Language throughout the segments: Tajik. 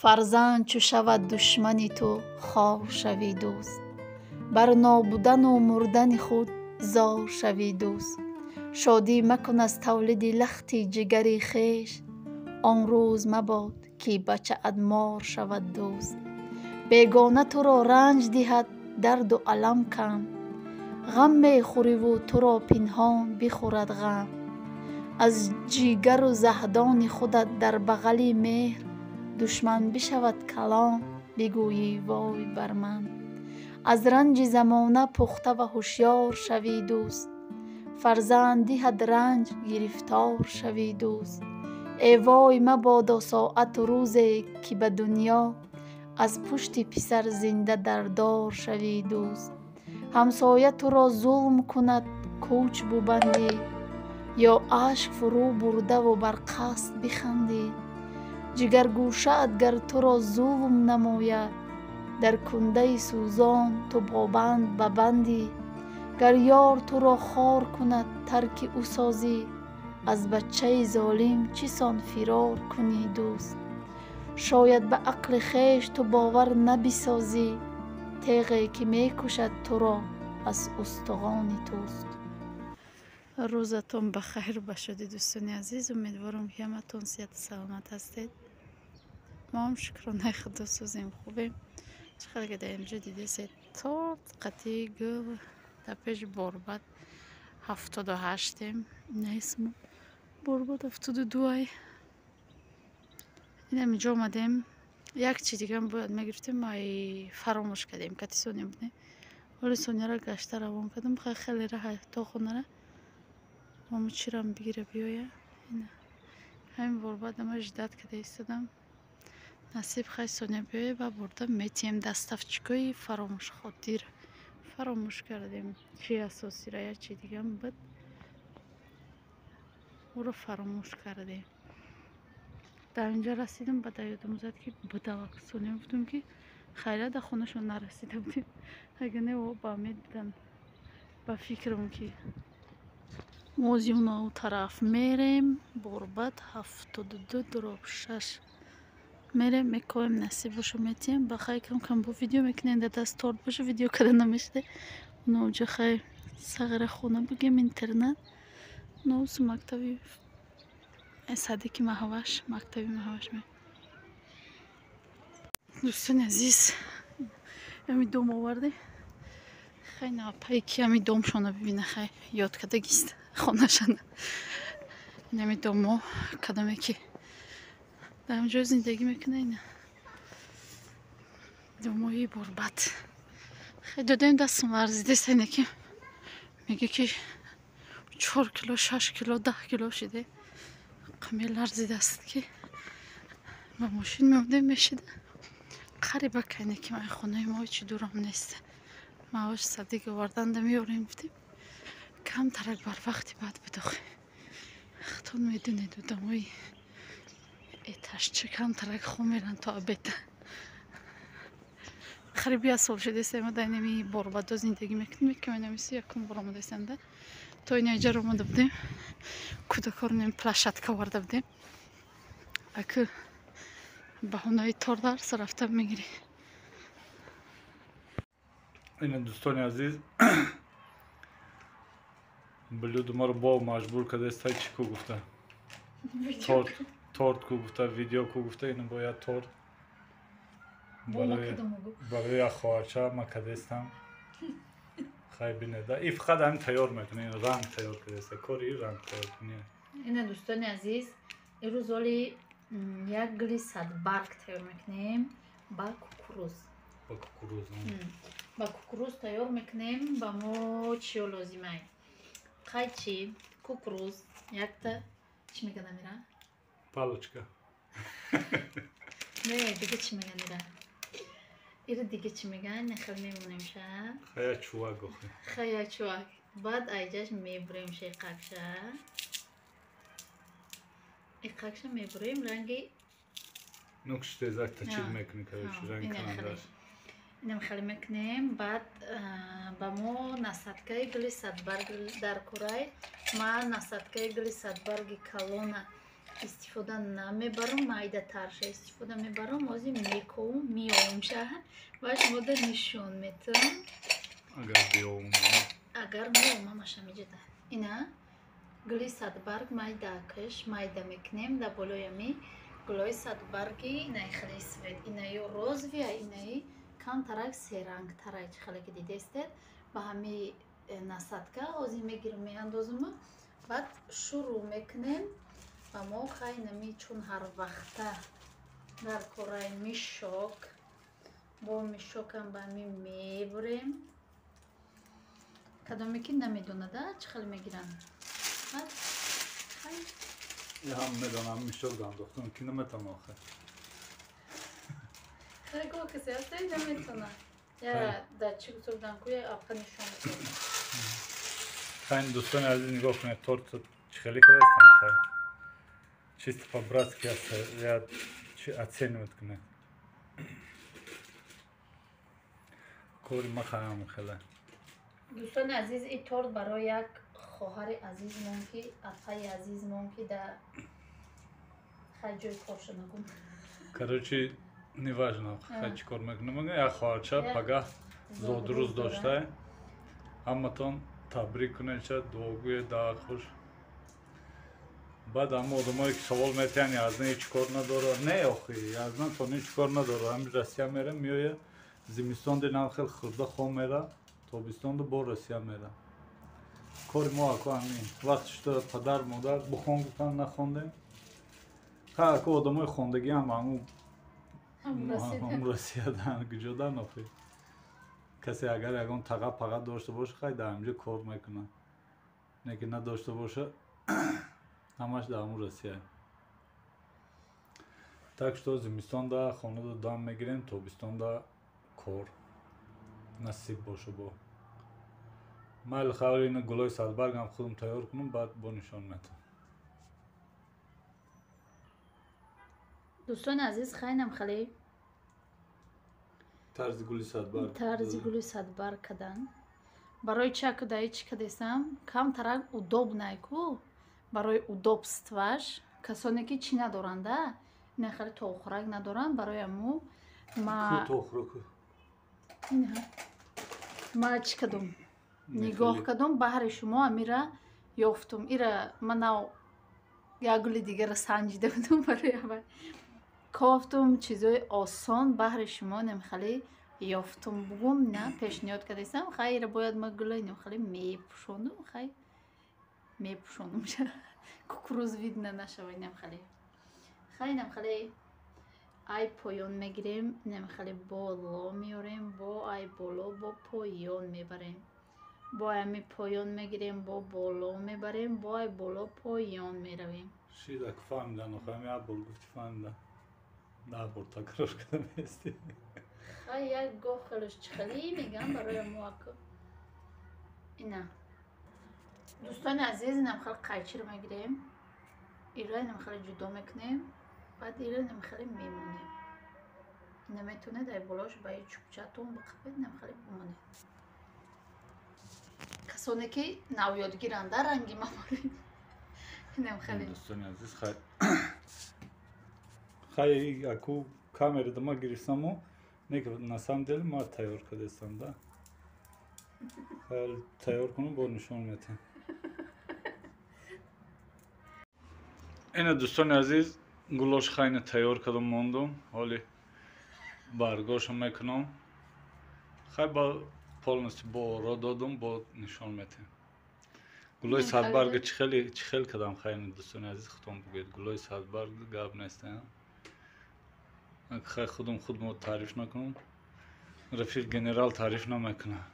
Фарзанд чу шавад душмани ту, хор шавӣ дӯст. Бар нобудану мурдани худ зор шавӣ дӯст. Шодӣ макун аз тавлиди лахти ҷигари хеш, он рӯз мабод, ки бачаат мор шавад дӯст. Бегона туро ранҷ диҳад, дарду алам кам. Ғам мехӯриву туро пинҳон бихӯрад ғам. Аз ҷигару заҳдони худат дар бағали меҳр душман бишавад калон, бигӯӣ: вой бар ман. Аз ранҷи замона пухта ва ҳушёр шавӣ дӯст. Фарзанд диҳад ранҷ, гирифтор шавӣ дӯст. Э вой, мабодо соату рӯзе, ки ба дунё аз пушти писар зинда дар дор шавӣ дӯст. Ҳамсоя туро зулм кунад, кӯч бубандӣ ё ашк фурӯ бурдаву бар қасд бихандӣ. Ҷигаргӯшаат гар туро зулм намояд, дар кундаи сӯзон ту бобанд ба бандӣ. Гар ёр туро хор кунад, тарки ӯ созӣ, аз бачаи золим чӣ сон фирор кунӣ дӯст? Шояд ба ақли хеш ту бовар набисозӣ, теғе ки мекушад туро, аз устухони туст. Рӯзатон ба хайру ба шодӣ, дӯстони азиз. Умедворам, ки ҳаматон сиҳату саломат ҳастед. Мо ҳам, шукронаи Худо, созем, хубем. Чӣ қадр ки дар инҷо дидесед, торт қатъи гул дар пеши Борбад 78-ем несмо, Борбад 72-ай. Инам инҷо омадем, як чи дигам бояд мегирифтем, ай фаромӯш кардем. Кати Соня будем. Ҳоли Соняро гашта равон кардам, хеле раҳа то хонара мамо чирам бигира биёя. Ҳамин Борбад ама ждать карда истодам. Насиб, хай, Соня биёя, ба бурда метиҳем доставчикои фаромӯшхотир. Фаромӯш кардем чи асосира, як чи дигам буд, ӯро фаромӯш кардем. Дар инҷо расидам, ба дар ёдам зад, ки будавак Соня. Гуфтам, ки хайра, дар хонашон нарасида будем, агар не, ба умед будан ба фикрам, ки мози ону тараф мерем. Борбад 72/6 мерем, мекоем, насиб боша, метиҳем. Ба хай, кам кам бо видео мекунем, дар даст торт боша, видео карда намешуда. Оноҷа хай сағира хона бигем, интернат носу мактаби садики Маҳваш, мактаби Маҳваш. Дӯстони азиз, ами дом оварде. Хай, напае ки ами домшона бибина, хай, ёд карда гист хонашана. Инами домо, кадоме ки дар ҳамҷо зиндагӣ мекуна, ина домои Борбад. Хай, додем, дастам ларзидест. Айне ки мега, ки 4 кило, 6 кило, 10 кило шиде, қаме ларзидааст, ки ба мошин меомдем, мешида қариба кайне, ки ман хонаи мо ҳечи дурам нест. Маош садик оварданда меорем, гуфтем, камтарак барвақти баъд бидохе. Худтон медонед, одамои этажча камтарак хоб меранд то обеда. Қариби як сол шудест, ма дар инами Борбадо зиндагӣ мекунем, ки менамиси якум бор омадаистанда. То ина иҷаро омада будем, кӯдакоро нем площадка оварда будем. Аку баҳонаи тор дарс рафта мегирӣ. Ина, дӯстони азиз, блюдо маро бо маҷбур кардааст, чӣ ку гуфта, торт, торт ку гуфта, видео ку гуфта. Ина бояд торт барои як хоҳарча ма кардастам. Хай, бинеда, и фақат ҳамин тайёр мекунӣ, ранг тайёр кардаста, кори ранг тайёр кунӣ. Ина, дӯстони азиз, ирӯз оли як гули садбарг тайёр мекунем ба кукуруз. Ба кукуруз. Ба кукуруз тайёр мекунем. Ба мо чиё лозимай? Қайчи, кукуруз, якта, чӣ меган амира? Палочка. Не, дига чӣ меган ира? Ира дига чӣ меган? Нахел мемонемша. Хая, чувак охи. Хая, чувак. Баъд айҷаш мебурем шеқакша, иқакша мебурем, ранги. Нукш тезак тачил мекунӣ, короче, ранг канандаш. Инам хеле мекунем. Баъд ба мо насадкаи гули садбарг дар курай. Ман насадкаи гули садбарги калона истифода намебарам, майдатарша истифода мебарам. Ҳозир мековум, меомша ва шумода нишон метам. Агар биёвум, агар меомам аша меҷада. Ина гули садбарг майдакаш майда мекунем дар болои ами гулои садбарги инаи хеле свет, инаи розовия, инаи камтарак серангтарай, чӣ хеле ки дидестед. Ба ҳами насадка ҳозир мегирам, меандозам, баъд шурӯъ мекунем. Ва мо хай нами чун ҳар вақта дар кораи мишок, бо мишокам ба ҳами мебурем. Кадоме ки намедонада чӣ хел мегиранд. Ҳам медонам, мишок андохтам, ки наметавона охир. Хай го касе ҳаста наметавона. Я дар чӣ гузордам ку, я апа нишон медодам. Хай дӯстони азиз, нигоҳ кунед, торт чӣ хеле кардастам. Хай чисто по-братски я оценивать кунед. Кори ма хаям хеле. Дӯстони азиз, ин торт барои як хоҳари азизмон, ки апаи азизмон, ки дар хай ҷои корша нагум. Короче, неважно, хай чӣ кор мекунам. Як хоҳарча пагаҳ зодрӯз доштае. Ҳаматон табрик кунед, ша дуогӯед, даъ хуш. Баъд ҳама одамое ки савол метиҳанд, язна ҳеҷ кор надорад. Не, охи, язна то ҳеҷ кор надорад. Ҳамин Россия мера, меоя, зимистон динам хел хурда хом мера, тобистонду бо Россия мера. Кори мо ако ҳамин. Вақте шуда падар модар бухон гуфтан, нахондем. Ха ако одамои хондагӣ ҳам ҳамун Россиядан куҷодан охи. Касе агар ягон таға паға дошта боша, хай дар ҳаминҷо кор мекунад. Не ки надошта боша, ҳамаш дар ҳамун Россия. Так что зимистонда хонада дам мегирем, тобистонда кор. Насиб боша бо. Майли хабар, ина гулои садбаргам худам тайёр кунам, баъд бо нишон метам. Дӯстони азиз, хайнам хеле тарзи гули садбарг, тарзи гули садбарг кадан. Барои чи аку даи чӣ кадесам, камтарак удобнай ку, барои удобстваш. Касоне ки чӣ надоранда, ина хеле тохурак надоранд, барои аму ма ма чӣ кадум, нигоҳ кадум, баҳри шумо амира ёфтум. Ира ма нав як гули дигара санҷида будум, барои аввал кофтум чизои осон баҳри шумо немхеле ёфтум, бугум на пешниҳод кардесам. Хай ира бояд ма гулай немхеле мепӯшонум, хай мепӯшонум, кукуруз видно нашава немхеле. Хай немхеле ай поён мегирем, немхеле боло меорем, бо ай боло бо поён мебарем, бо ами поён мегирем, бо боло мебарем, бо ай боло поён меравем. Шида ку фаҳмидан, охам як бор гуфти фаҳмидан. Даҳ бор такрор карда мести. Хай як гоҳ хелош чихелӣ мегам барои мо аку. Ина дӯстони азиз, инам хеле қайчиро мегирем, ира инам хеле ҷудо мекунем, баъд ира инам хеле мемонем. Ина метавонед ай болош ба и чӯбчатон биқапед, инам хеле бимонед. Касоне ки навёдгиранда ранги ма боред. Инам хеле. Дӯстони азиз, хай хай аку камера дама гирифтаму, не на самом деле ма тайёр кардестам да. Хай тайёр кунам, бо нишон метам. Ина дӯстони азиз, гулош хайна тайёр кардам, мондум. Ҳоли баргошо мекунам. Хай ба полностью бо оро додум, бо нишон метем. Гулои садбарга чӣ хел кардам, хайна дӯстони азиз, худтон бугӯед. Гулои садбарг гап нест. Хай худам худмо таъриф накунам, рафиқ генерал таъриф намекунад.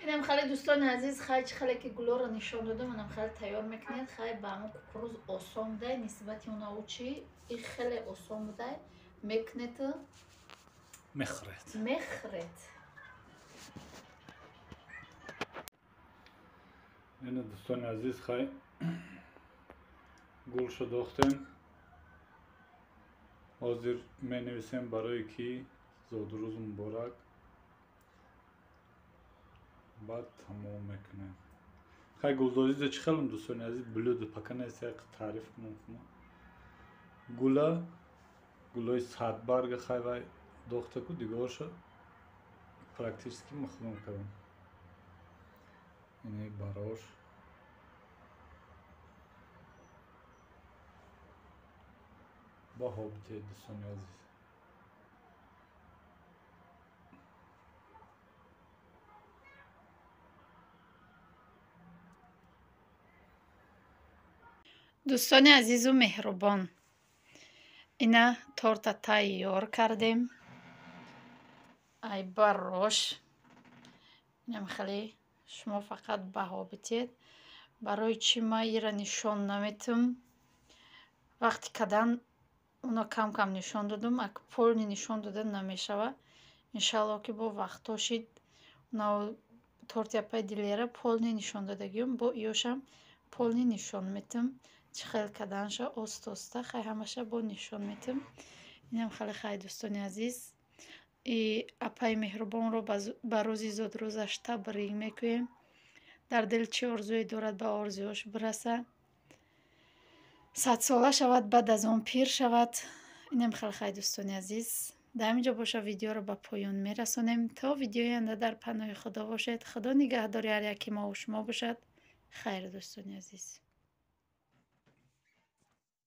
Инам хеле дӯстони азиз, хай чӣ хеле ки гулоро нишон додам, инам хеле тайёр мекунед. Хай ба ҳамон кукуруз осон будай нисбати онаву чӣ, и хеле осон будай, мекунед, мехӯред, мехӯред. Ина дӯстони азиз, хай гулшо дохтем. Ҳозир менависем барои ки зодрӯз муборак. Баъд тамом мекунем. Хай гулдозида чӣ хелам дӯстони азиз, блюдо пока нест, як таъриф кунам. Гула гулои садбарга хайвай дохтаку дигарша практически ма худам кардам. Ини барош. Баҳо битед, дӯстони азиз. Дӯстони азизу меҳрубон, ина торта тайёр кардем. Ай барош. Инам хеле шумо фақат баҳо битед. Барои чӣ ма ира нишон наметум? Вақти кадан уно кам-кам нишон додум, ак полный нишон дода намешава. Иншаллоҳ ки бо вақтҳо шид, уна торти апаи Дилера полный нишон додагиём, бо иёшам полный нишон метум. Чӣ хел каданша оста-оста хай ҳамаша бо нишон метум. Инам хеле хай, дӯстони азиз. И апаи меҳрубонро ба рӯзи зодрӯзаш табрик мекӯем. Дар дил чӣ орзуе дорад, ба орзуёш бираса. 100 сола шавад, баъд аз он пир шавад. Инам хеле хай, дӯстони азиз. Дар ҳамин ҷо боша видеоро ба поён мерасонем. То видеои оянда дар паноҳи Худо бошед. Худо нигаҳдори ҳар яки мову шумо бошад. Хайр, дӯстони азиз.